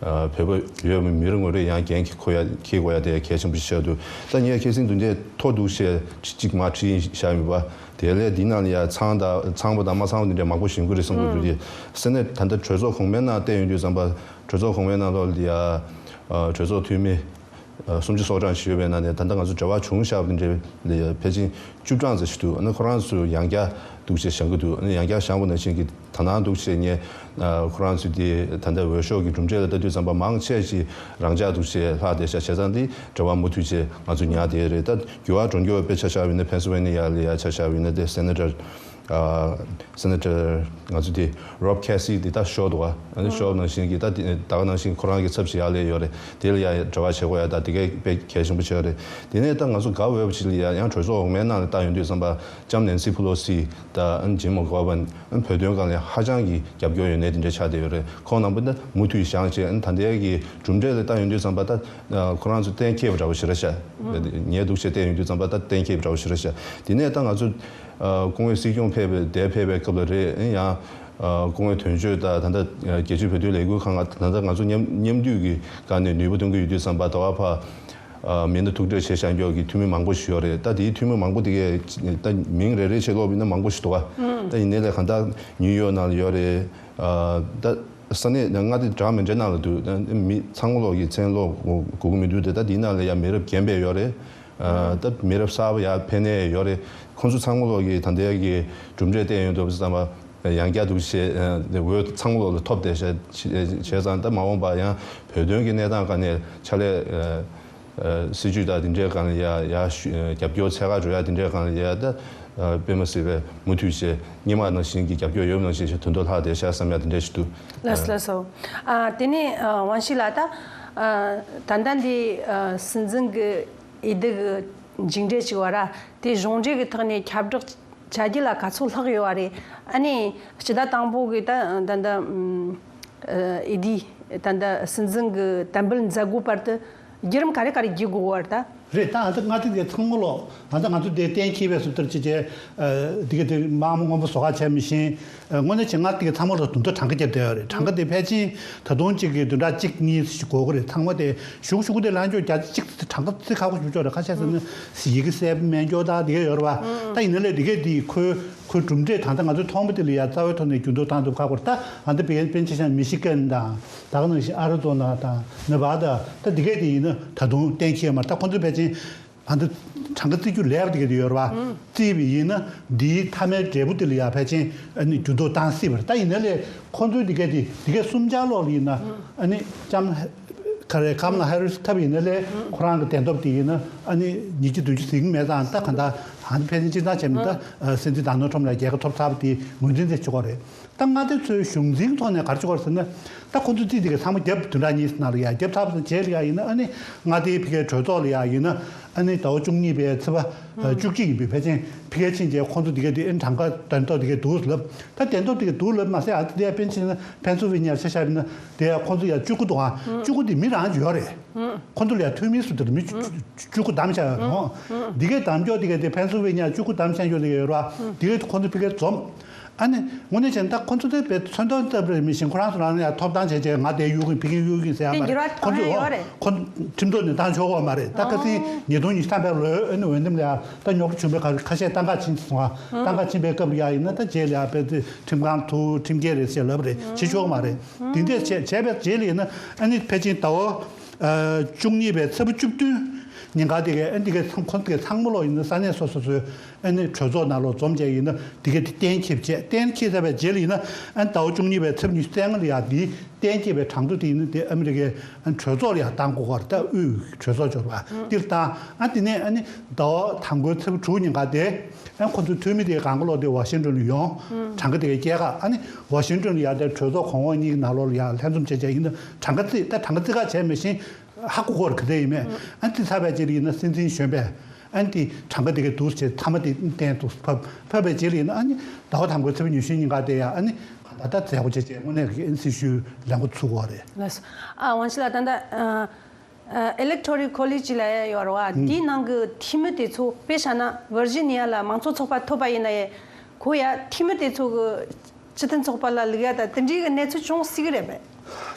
ཨ་བོད་པ་ཡོད་པའི་མི་རེ་ངོ་རེ་ཡང་འགན་འཁྱེར་དགོས་ཡ་འཁྱེར་དགོས་ཡ་དེ་གལ་ཆེན་པོ་ཞིག་ཆགས་འདུག་ད་ངས་ཁ་སང་དུས་འདྲས་ཐོ་འདུག་བྱས་གཅིག་མ་བྲིས་བཞག་ཡིན་པ། དེ་ལས་འདི་ནང་ལ་ཡང་ཚང་དང་ཚང་པ་དང་མ་ཚང་པ་དེ་འདྲས་མང་པོ་ཞིག་ཡོང་གི་རེད་བསམ་གྱི་འདུག་དེ་ས་གནས་ད་ལྟ་གྲོས་ཚོགས་གོང་མའི་ནང་བལྟས་ཡོང་དུས་ཙམ་པ་གྲོས་ཚོགས་གོང་མའི་ནང་ལོགས་ལ་ཡང་ཨ་གྲོས་ཚོགས་འཐུས་མི། སུམ་ཅུ་སོ་གྲངས་ཤིག་ཡོད་པའི་ནང་ནས་ད་ལྟ་ང་ཚོ་འབྲེལ་བ་བྱུང་བཞག་པ་དེ་འདྲའི་ལས་ཕལ་ཆེར་བཅུ་གྲངས་ཙམ་ཞིག་འདུག་ཨ་ནི་ཁོ་རང་ཚོ་ཡང་བསྐྱར་འདུག་བྱས་བཞེངས་ཀྱི་འདུག་ཨ་ནི་ཡང་བསྐྱར་བཞེངས་པ་ནང་བཞིན་གྱི་ད་ནང་འདུག་བྱས་ངས་ཁོ་རང་ཚོའི་དེ་ད་ལྟ་འོས་ཤོག་གི་གྲུབ་འབྲས་ལ་ལྟ་དུས་ཙམ་པ་མང་ཆེ་ཞིག་རང་འཇགས་འདུག་བྱས་ལྷག་བསྡད་ཤག་བྱས་ཙང་དེ་འབྲེལ་བ་མུ་མཐུད་བྱས་ང་ཚོ་ཉར་བསྡད་རེད། ད་འགྱུར་བ་འགྲོ་འགྱུར་བ་དཔེ་ཆ་བཞག་པ་ཡིན་ན་ཕེན་སིལ་ཝེ་ནི་ཡ་ལ་ཡ་ཆ་བཞག་པ་ཡིན་ན་དེ་སེ་ནེ་ཊར། Senator ང་ཚོ་དེ་Rob Casey དེ་ད་ཤོར་འདུག་ག་ཨ་ནི་ཤོར་ནང་བཞིན་གྱི་ད་དེ་ད་ག་ནང་བཞིན་ཁོ་རང་གི་ཚབ་བྱེད་ཡག་སླེབས་ཡོད་རེད། དེ་ལ་ཡ་འབྲེལ་བ་བྱེད་དགོས་ཡ་ད་དེ་གས་དཔེ་གལ་ཆེན་པོ་ཆགས་རེད། དེ་ནས་ད་ང་ཚོ་དགའ་འོས་པ་ཞིག་ལ་ཡ་ཡང་གྲོས་ཚོགས་འོག་མའི་ནང་ལ་ལྟ་ཡོང་དུས་ཙམ་པ་ལྕམ་Nancy Pelosi ད་ཨ་ནི་Jim McGovern ཨ་ནི་བོད་དོན་སྒང་ལ་ཧ་ཅང་གི་རྒྱབ་སྐྱོར་ཡོད་ནས་དེ་འདྲ་ཆགས་བསྡད་ཡོད་རེད། ཁོང་རྣམ་པ་ད་མུ་མཐུད་བཞེངས་བྱས་ཨ་ནི་ད་ལྟའི་གི་གྲུབ་འབྲས་ལ་ལྟ་ཡོང་དུས་ཙམ་པ་ད་ཁོ་རང་ཚོ་གཏན་འཁེལ་བ་འདྲ་བོ་ཞིག་རེད་ཤག་ཉལ་འདུག་བྱས་བལྟས་ཡོང་དུས་ཙམ་པ་ད་གཏན་འཁེལ་བ་འདྲ་བོ་ཞིག་རེད་ཤག་དེ་ནས་ད་ང་ཚོ་ཨ་སྐུ་ངོ་སྲིད་སྐྱོང་ཕེབས་པའི་འདིར་ཕེབས་པའི་སྐབས་ལ་རེད། ཨེ་ཡང་ཨ་སྐུ་ངོ་དོན་གཅོད་དང་ད་ལྟ་རྒྱལ་སྤྱིའི་བོད་དོན་ལས་འགུལ་ཁང་ང་ད་ལྟ་ང་ཚོ་མཉམ་མཉམ་འདུས་ཀྱི་སྒང་ནས་ནུས་པ་འདོན་གྱི་ཡོད་དུས་ཙམ་པ་ད་བར་ཕ་ཨ་མི་སྣ་ཐུག་འཕྲད་བྱས་བཞག་མཁན་གྱི་འཐུས་མི་མང་པོ་ཞིག་ཡོད་རེད། ད་དེའི་འཐུས་མི་མང་པོ་དེ་གས་ད་མིང་རེ་རེ་བྱས་ཀློག་པ་ཡིན་ན་མང་པོ་ཞིག་འདུག་ག་ད་ཡིན་ནའི་ལས་གང་ལྟར་ནིའུ་ཡོག་ནང་ལ་ཡོད་རེད། ཨ་ད་ས་གནས་མངའ་སྡེ་འདྲ་མི་འདྲ་ནང་ལ་འདུག་ད་མི་ཚང་མ་ལོག་གི་མཚན་ཀློག་དགོས་ཀྱི་མི་འདུག་དེ་ད་དེའི་ནང་ལ་ཡང་མི་རབས་རྒན་པས་ཡོད་རེད། ཨ་ད་མི་རབས་གསར་པ་ཡར་ཕེབས་མཁན་ཡོད་རེད། ཁོང་ཚོ་ཚང་མ་ལོག་གི་ད་ལྟའི་གི་གྲུབ་འབྲས་བལྟས་ཡོང་དུས་ཙམ་པ་ཡང་བསྐྱར་འདུག་བྱས་འོས་ཚང་མ་ལོག་ལ་ཐོབ་བསྡད་བྱས་བྱས་ཙང་ད་མ་འོངས་པ་ཡང་བོད་དོན་གྱི་གནས་སྟངས་སྒང་ནས་ཕྱག་ལས་ཨ་སྲིད་ཇུས་དང་དེ་འདྲའི་སྒང་ལ་ཡ་ཡ་ཞུ་རྒྱབ་སྐྱོར་འཚོལ་ག་འགྲོ་ཡ་དེ་འདྲའི་སྒང་ལ་ཡ་ད་དཔེ་མ་སྲིད་པའི་མུ་མཐུད་བྱས་སྔོན་མ་ནང་བཞིན་གྱི་རྒྱབ་སྐྱོར་ཡོད་པ་ནང་བཞིན་བྱས་དོན་དུ་ལྷག་བསྡད་ཤག་བསམ་ཡ་དེ་འདྲ་ཞིག་འདུག་ལགས་སོ་ལགས་སོ། ཨ་དེ་ནས་ཨ་ཝང་ཞི་ལགས་ད་ཨ་ད་ལྟ་འདི་ཨ་སྲིད་འཛིན་གྱི་འོས་བསྡུ་གི་མཇུག་འབྲས་ཅིག་བར་དེ་གཞུང་འབྲེལ་གྱི་ཐོག་ནས་ཁྱབ་བསྒྲགས་བྱ་རྒྱུ་ལ་ག་ཚོད་ལྷག་ཡོད་པ་རེད། ཨ་ནི་སྤྱི་ཟླ་དང་པོ་གི་ད་ད་ད་ཨ་འོས་བསྡུ་ད་ད་སྲིད་འཛིན་གྱི་དམ་འབུལ་མཛད་སྒོའི་བར་དུ་བརྒྱུད་རིམ་ག་རེ་ག་རེ་བརྒྱུད་དགོས་པ་རེད་ད། རེད། ད་ང་ཚོ་མངའ་སྡེ་དེ་ཚང་མ་ལོག་ང་ཚོ་ང་ཚོ་དེ་གཏན་འཁེལ་བའི་སུབ་ལྟར་ཅི་བྱས་འདི་ག་དེ་དམག་མི་སྔོན་པོ་བཟོ་ག་བྱས་མི་ཤེས། དངོས་གནས་བྱས་ང་དེ་ག་ཚང་མ་ལོག་དུང་དུ་གྲངས་ཀ་བརྒྱབ་བསྡད་ཡོད་རེད། གྲངས་ཀ་དེ་ཕལ་ཆེར་ད་དུང་གཅིག་གི་བདུན་ཕྲག་གཅིག་གཉིས་ཤིག་འགོར་གི་རེད། ཚང་མ་དེ་ཞུགས་ཞུགས་དེ་ལངས་ཕྱོགས་རྒྱ་ཆེ་གཅིག་དེ་གྲངས་ཀ་ཚིག་ཁག་པོ་ཞུ་ཆོག་རེད། ཁ་ཤས་ཟེར་ན་ཡི་གེ་གསལ་པོ་མེད་འཇོག་ད་དེ་ག་ཡོད་རེད་བ། ད་ཡིན་ན་ལས་དེ་ག་དེ་ཁོའི་ཁོའི་གྲུབ་འབྲས་ད་ལྟ་ང་ཚོས་མཐོང་པ་དེ་ལ་ཡ་རྩ་བའི་ཐོག་ནས་འགྱུར་ལྡོག་བཏང་ཐུབ་ཁག་པོ་རེད། ད་ང་ཚོ་དཔེར་ན་དཔེར་ན་ཆ་བཞག་ན་མི་ཤི་གན་དང་། ད་ག་ནང་བཞིན་ཨ་རི་ཛོ་ན་དང་ནེ་བྷ་ད་ད་འདི་གས་དེ་ཡིན་ན་ད་དུང་གཏན་འཁེལ་མ་རེད། ད་ཁོ་ཚོས་ཕལ་ཆེར་ཨ་འདི་གྲངས་ཀ་བརྩི་རྒྱུ་ལས་པ་དེ་གས་དེ་ཡོད་རེད་བ། བརྩིས་པ་ཡིན་ན་འདིའི་མཐའ་མའི་འབྲས་བུ་དེ་ལ་ཡ་ཕལ་ཆེར་ཨ་ནི་འགྱུར་ལྡོག་བཏང་སྲིད་པ་རེད། ད་ཡིན་ན་ལས་ཁོ་ཚོའི་འདི་གས་དེ་འདི་གས་གསུམ་ཆར་ལོག་ལ་ཡིན་ན་ཨ་ནི་ལྕམ་ག་རེ་ཀམ་ལ་ཧེ་རི་སི་ཐོབ་ཡིན་ན་ལས་ཁོ་རང་གི་གདན་ཐོབ་དེ་ཡིན་ན་ཨ་ནི་ཉིས་བརྒྱ་བདུན་ཅུ་ཟིན་གྱི་མེད་ཙང་། ད་ག་འདྲ་ཨ་ནི་ཕལ་ཆེར་སྤྱིར་བཏང་བྱས་ན་ད་སྲིད་འཛིན་ཌོ་ནལ་ཊམ་ལ་རྒྱལ་ཁ་ཐོབ་ཚར་བ་དེ་ངོས་འཛིན་དེ་བྱེད་དགོས་རེད། ད་མངའ་སྡེ་ཚོའི་གཞུང་འཛིན་ཐོག་ནས་ག་རེ་བྱེད་དགོས་ཟེར་ན། ད་ཁོ་ཚོ་རྩིས་དེ་ག་ཚང་མ་བརྒྱབ་བདུན་ཕྲག་གཉིས་ནང་ལ་ཡ་བརྒྱབ་ཚར་བ་ཙམ་རྗེས་ལ་ཡ་ཡིན་ན་ཨ་ནི་མངའ་སྡེའི་ཕ་གིའི་གྲོས་ཚོགས་ལ་ཡ་ཡིན་ན་ཨ་ནི་ཟླ་བ་བཅུ་གཉིས་པའི་ཚེས་པ་བཅུ་གཅིག་ཡིན་པའི་ཕལ་ཆེར་ཕ་གིར་ཕྱིན་རྗེས་ཁོ་ཚོ་དེ་ག་དེ་ཨ་ནི་གྲངས་ཀ་གདན་ཐོབ་དེ་ག་འདུག་ལབ། ད་གདན་ཐོབ་དེ་ག་འདུག་ལབ་མ་ཟད་ཨ་ཙི་དེ་ཡ་དཔེར་ན་ཆ་བཞག་ན་ཕེན་སིལ་ཝེ་ནི་ཡར་ཆ་བཞག་ན་དེ་ཡ་ཁོ་ཚོ་ཡ་བཅུ་དགུ་འདུག་ཨ། བཅུ་དགུ་དེ་མི་རང་ཅིག་ཡོད་རེད། ཁོ་ཚོ་ལ་ཡ་འཐུས་མི་སུ་དེ་མི་བཅུ་དགུ་བདམས་བཞག་ཡོད་རེད། དེ་གའི་བདམས་ཕྱོགས་དེ་ག་དེ་ཕེན་སིལ་ཝེ་ནི་ཡ་བཅུ་དགུ་བདམས་བཞག་ཡོད་དེ་ག་ཡོད་རེད་བ། དེ་ག་ཁོ་ཚོ་ཕ་གིར་འཛོམས། ཨ་ནི་དངོས་གནས་བྱས་ན་ད་ཁོ་ཚོ་དེ་བས་མཚོན་དོན་ལྟ་བུ་རེད་མི་ཤེས། ཁོ་རང་ཚོ་རང་ལ་ཡང་ཐོབ་ཐང་བྱས་བྱས་ང་དེ་གཡུག་གིན་ཕ་གིར་གཡུག་གིན་ཟེར་ཡ་དེ་མ་འགྱུར་བ་རེད། ཁོ་གཏོང་ཚོ་ཡ་ཡོད་རེད། ཁོ་ཁྲིམས་ཐོག་ནས་བཏང་ཆོག་གི་མ་རེད། ད་ཁ་སང་ཉིས་སྟོང་ཉི་ཤུ་ཐམ་པའི་ལོའི་ཨ་ནི་འོས་འདེམས་ལ་ཡ་ད་རྙོག་དྲ་བྱུང་བའི་ཁ་ཁ་ཤས་གཏམ་ཁ་ཕྱིན་སོང་ང་། གཏམ་ཁ་ཕྱིན་པའི་སྐབས་ལ་ཡ་ཡིན་ན་ད་རྗེས་ལ་ཡ་དཔེ་དེ་ཁྲིམས་ཁང་དུ་ཁྲིམས་འགལ་རེད་ཟེར་ལབ་རེད། བྱེད་ཆོག་གི་མ་རེད། དེ་འདྲས་བྱས་བྱས་པའི་རྗེས་ལ་ཡིན་ན་ཨ་ནི་ཕལ་ཆེར་ཟླ་བ་བཅུ་གཉིས་པའི་ཚེས་པ་བཅུ་བདུན་ཉིན་ག་དེ་གའི་ཨ་འདི་གའི་ཚང་ཁོ་ཚོ་གའི་ཚང་མ་ལོག་ཡིན་ན་ས་གནས་སོ་སོ་ཚོའི་ཨ་ནི་གྲོས་ཚོགས་ནང་ལོག་འཛོམས་བྱས་ཡིན་ན་འདི་གའི་དེ་གཏན་འཁེལ་བྱས། གཏན་འཁེལ་ཚར་བའི་རྗེས་ལ་ཡིན་ན་ཨ་ཟླ་བ་བཅུ་གཉིས་པའི་ཚེས་ཉི་ཤུ་རྩ་ལྔ་ལ་ཡ་འདི་གཏན་འཁེལ་བའི་གྲངས་ཐོ་དེ་ཡིན་ན་དེ་ཨ་མི་རི་ཀའི་ཨ་གྲོས་ཚོགས་ལ་ཡ་བཏང་དགོས་ཀྱི་རེད། ད་དབུས་གྲོས་ཚོགས་འབྱོར་བ་འདིར་བཏང་། ཨ་དེ་ནས་ཨ་ནི་ཟླ་བ་དང་པོའི་ཚེས་པ་དྲུག་ཉིན་ག་དེ་ཨ་ཁོ་ཚོའི་འཐུས་མི་དེ་གང་ག་ལོག་དེ་ཝ་ཤིང་ཏོན་ལ་ཡོང་། གྲངས་ཀ་དེ་གའི་སྐྱེལ་ག་ཨ་ནི་ཝ་ཤིང་ཏོན་ལ་ཡ་དེ་གྲོས་ཚོགས་གོང་འོག་གཉིས་ཀྱི་ནང་ལོགས་ལ་ཡ་ལྷན་འཛོམས་བྱས་བྱས་ཡིན་ན་གྲངས་ཀ་རྩིས། ད་གྲངས་ཀ་རྩིས་ཁ་བྱས་མི་ཤེས། ཧ་གོ་གོ་རེད་ག་ཚད་ཡིན་མེད། ཨ་ནི་རྩིས་ཚར་བའི་རྗེས་ལ་ཡིན་ན་སྲིད་འཛིན་གཞོན་པས་ཨ་ནི་དེ་གྲངས་ཀ་དེ་གའི་འདུག་བྱས་མཐའ་མ་དེ་གཏན་དུ་ཕབ་ཕབ་པའི་རྗེས་ལ་ཡིན་ན་ཨ་ནི་ཟླ་བ་དང་པོའི་ཚེས་པ་ཉི་ཤུའི་ཉིན་ག་དེ་ཡ་ཨ་ནི་ད་ལྟ་མཛད་སྒོ་བྱས་བྱས་དངོས་གནས་ཀྱི་ཨེན་སི་ཤུ་ལས་འགོ་ཚུགས་གོ་རེད། ལགས་སོ། ཨ་ཝང་ཞི་ལགས་ད་ལྟ་ཨ་ཨ་Electoral College ལབ་ཡ་ཡོད་རེད་བ། དེའི་ནང་གི་འཐུས་མི་དེ་ཚོ་དཔེ་བཞག་ན་ཝར་ཇི་ནི་ཡ་ལ་མང་གཙོ་ཚོགས་པ་ཐོབ་པ་ཡིན་ན་ཡང་ཁོ་ཡ་འཐུས་མི་དེ་ཚོ་གི་སྤྱི་མཐུན་ཚོགས་པ་ལ་ལུག་ཡ་ད་དེ་འདྲའི་གི་གནས་ཚུལ་བྱུང་སྲིད་གི་རེད་པས།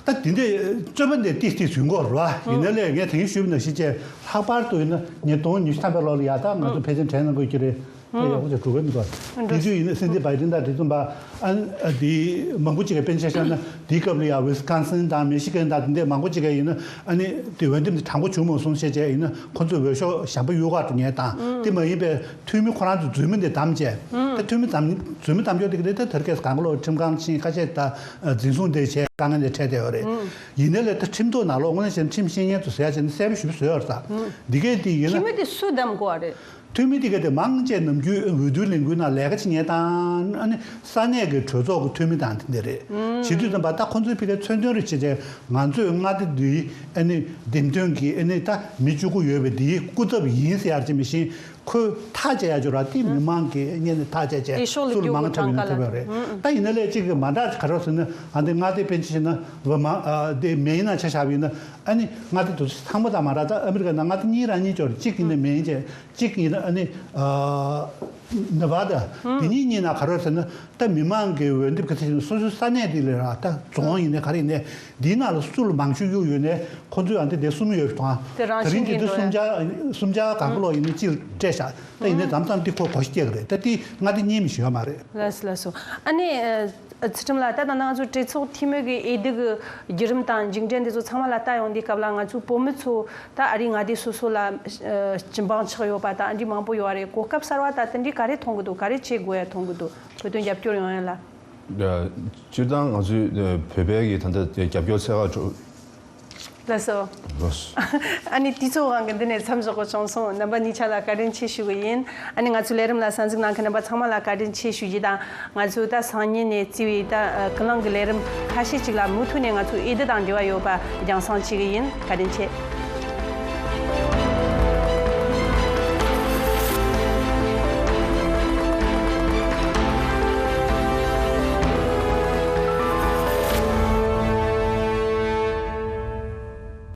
ད་དེ་འདྲའི་རྩོད་པ་འདི་ཏིས་ཏིས་ཡོང་གི་རེད་བ། ཡིན་ན་ལས་ངས་དེ་རིང་ཞུས་པ་ནང་བཞིན་བྱས་ལྷག་པར་དུ་ཡིན་ན་ཉིས་སྟོང་ཉི་ཤུ་ཐམ་པའི་ལོ་ལ་ཡ་ད་ང་ཚོ་ཕལ་ཆེར་དྲན་གནང་དགོས་ཀྱི་རེད། ད་ཡག་པོ་ཅིག་འགྲོ་གི་མི་འདུག་དེ་དུས་ཡིན་ན་སྲིད་འཛིན་བྷའི་ཌེན་དང་དེ་མཚུངས་པ་ཨ་ནི་དེ་མང་པོ་ཅིག་གི་དཔེར་ན་ཆ་བཞག་ན་དེའི་སྐབས་ལ་ཡ་ཝི་སི་ཀོན་སིན་དང་མི་ཤི་གན་དང་དེ་འདྲའི་མང་པོ་ཅིག་གི་ཡིན་ན་ཨ་ནི་དེ་འོས་འདེམས་དེ་དྲང་པོ་བྱུང་མ་སོང་བྱས་བྱས་ཡིན་ན་ཁོ་ཚོས་འོས་ཤོག་གཞན་པ་གཡུག་ག་འགྲོ་མཁན་དང་དེ་མ་ཡིན་པའི་འཐུས་མི་ཁོ་རང་ཚོ་རྫུན་མ་དེ་བདམས་བྱས། ད་འཐུས་མི་བདམས་རྫུན་མ་བདམས་ཕྱོགས་དེ་ག་རེད། ད་དེར་སྐད་གང་ག་ལོག་ཁྲིམས་ཁང་ཕྱིན་ཁ་ཤས་ད་འཛིན་བཟུང་དེ་བྱས་དཀའ་ངལ་དེ་འཕྲད་བསྡད་ཡོད་རེད། ཡིན་ནའི་ལས་ད་ཁྲིམས་ཐོག་ནང་ལོགས་དངོས་གནས་བྱས་ན་ཁྲིམས་ཤེས་མཁན་ཚོ་ཟེར་ཡ་བྱས་ན་གསལ་པོ་ཞེ་པོ་བཟོས་ཡོད་རེད་ད། འདི་གས་དེ་ཡིན་ན། འཐུས་མི་དེ་སུས་བདམས་དགོས་པ་རེད། འཐུས་མི་དེ་ག་དེ་མང་ཆེ་ནམ་རྒྱུན་འོས་བསྡུའི་ལས་འགུལ་ནང་ལས་ཀ་བྱེད་མཁན་དང་ཨ་ནི་ས་གནས་ཀྱི་གྲོས་ཚོགས་ཀྱི་འཐུས་མི་དང་དེ་འདྲ་རེད། བྱེད་དུས་ཙམ་པ་ད་ཁོང་ཚོའི་ཕ་གིའི་མཚོན་དོན་རེ་བྱེད་ཆེད་ང་ཚོས་མངའ་སྡེ་འདིའི་ཨ་ནི་འདེམས་ཐོན་གྱི་ཨ་ནི་ད་མི་བཅུ་དགུ་ཡོད་པའི་འདིའི་སྐུ་ཚབ་ཡིན་ཟེར་ཡ་ཅིག་མི་ཤེས། ཁོས་ཐག་བཅད་ཡ་ཅིག་ར་དེ་མི་མང་གི་སྔོན་ནས་ཐག་བཅད་བྱས་དེ་ཤོག་ལ་སུ་ལ་མང་ཐབས་ཡོད་ན་ཐོབ་ཡ་རེད། ད་ཡིན་ན་ལས་གཅིག་གི་མ་འདྲ་ག་རེ་ཟེར་ན་ཨ་འདི་མངའ་སྡེ་དཔེ་ཆ་བཞག་ན་བ་མ་ཨ་དེ་མེན་ན་ཆ་བཞག་པ་ཡིན་ན་ཨ་ནི་མངའ་སྡེ་དུ་ཚང་མ་ད་མ་ར་ད་ཨ་མི་རི་ཀ་ནང་མངའ་སྡེ་གཉིས་རང་གཉིས་ཅོར་གཅིག་ཡིན་ན་མེན་བྱས། གཅིག་ཡིན་ན་ཨ་ནི་ཨ་ནེ་བྷ་ད། དེ་གཉིས་གཉིས་ན་ག་རེ་ཟེར་ན་ད་མི་མང་གི་འོས་འདེམས་ག་ཚད་ཡིན་ན་སོ་སོའི་ས་གནས་དེ་ལ་ར་ད་རྫོང་ཡིན་ནའི་ག་རེ་ཡིན་ནའི་འདིའི་ནང་ལ་སུ་ལ་མང་ཤོས་གཡུག་ཡོད་ནའི་ཁོ་ཚོས་ཨ་འདི་དེ་གསུམ་ཡོད་དང་། དེ་རང་དེ་རིང་བཞིན་དེ་གྱི་དུས་འགྲོ་སུམ་ཡ་བརྒྱ་སུམ་བརྒྱ་ག་ག་ལོ་ཡིན་ནའི་གཅིག་སྤྲད་བཞག་ད་ཡིན་ནའི་མཚམས་མཚམས་འདི་ཁོ་གོ་ཤེས་སྐྱེ་གི་རེད། ད་དེ་མངའ་སྡེ་གཉིས་མི་ཞིག་ཡོད་མ་རེད། ལགས་སོ་ལགས་སོ། ཨ་ནི་ཨ། ཚུལ་ཁྲིམས་ལགས། ད་ད་ནང་ང་ཚོ་གྲོས་ཚོགས་འཐུས་མི་གི་འོས་བསྡུ་གི་བརྒྱུད་རིམ་དང་མཇུག་འབྲས་འདི་ཚོ་ཚང་མ་ལ་ལྟ་ཡོང་དུས་སྐབས་ལ་ང་ཚོའི་བོད་མི་ཚོ་ད་ཨ་རིའི་མངའ་སྡེ་སོ་སོ་ལ་ཨ་སྤྱི་འབངས་ཆགས་ཡོད་པ་དང་ཨ་འདྲའི་མང་པོ་ཡོད་རེད། གོ་སྐབས་གསར་བ་ད་དེ་འདྲའི་ག་རེ་མཐོང་གི་འདུག་ག་རེ་བྱེད་དགོས་ཡ་མཐོང་གི་འདུག་བོད་དོན་རྒྱབ་སྐྱོར་ཡོང་ཡ་ལ། ཨ་སྤྱིར་བཏང་ང་ཚོའི་ཨ་བོད་པའི་གི་ད་ལྟ་རྒྱབ་སྐྱོར་ཚད་ག་འགྲོ། ལགས་སོ། ལགས་སོ། ཨ་ནི་དུས་ཚོད་དབང་གིས་འདི་ནས་མཚམས་འཇོག་དགོས་བྱུང་སོང་། རྣམ་པ་གཉིས་ཆ་ལ་བཀའ་དྲིན་ཆེ་ཞུ་གི་ཡིན། ཨ་ནི་ང་ཚོའི་ལས་རིམ་ལ་གསན་གཟིགས་གནང་མཁན་རྣམ་པ་ཚང་མ་ལ་བཀའ་དྲིན་ཆེ་ཞུ་རྒྱུ་དང་། ང་ཚོས་ད་སང་ཉིན་ནས་བརྩིས་པའི་ད་ཨ་ཀུན་གླེང་གི་ལས་རིམ་ཁ་ཤས་ཅིག་ལ་མུ་མཐུད་ནས་ང་ཚོའི་འོས་བསྡུ་དང་འབྲེལ་བ་ཡོད་པ་རྒྱང་སྲིང་བྱེད་ཀྱི་ཡིན། བཀའ་དྲིན་ཆེ།